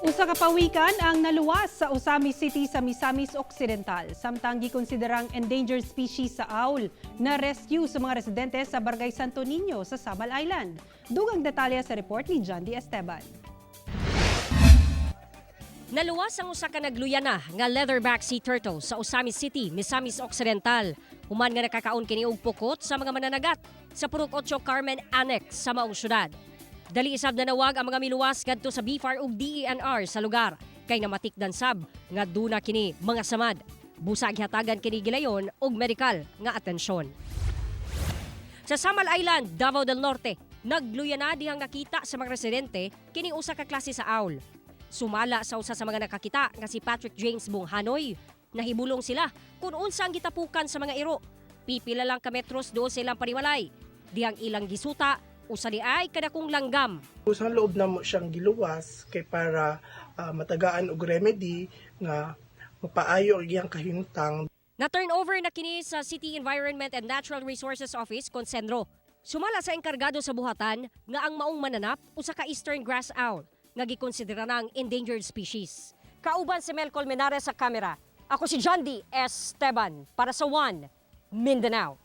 Usa ka pawikan ang naluwas sa Ozamiz City sa Misamis Occidental. Samtang gikonsiderang endangered species sa owl na rescue sa mga residente sa Barangay Santo Niño sa Samal Island. Dugang detalye sa report ni John D. Esteban. Naluwas ang usa ka nagluyana nga leatherback sea turtle sa Ozamiz City, Misamis Occidental. Human nga nakakaon kini og pukot sa mga mananagat sa Purok 8 Carmen Annex sa maong syudad. Dali isab nanawag ang mga miluwas ngadto sa BFAR ug DENR sa lugar kay namatikdan sab nga duna kini mga samad. Busa gihatagan kini gilayon og medikal nga atensyon. Sa Samal Island, Davao del Norte, nagluya na dihang nakita sa mga residente kining usa ka klase sa owl. Sumala sa usa sa mga nakakita nga si Patrick James Bunghanoy, nahibulong sila kung unsa ang gitapukan sa mga iro. Pipila lang ka metros duol sa ilang panimalay. Dihang ilang gisuta, usa diay kadakong langgam. Sa loob namo siyang giluwas kay para matagaan og remedy nga mapaayo ang iyang kahimtang. Na turnover na kini sa City Environment and Natural Resources Office, Consendro. Sumala sa enkargado sa buhatan nga ang maong mananap usa ka eastern grass owl nga gikonsidera ng endangered species. Kauban si Mel Colmenares sa kamera. Ako si John D. Esteban para sa One Mindanao.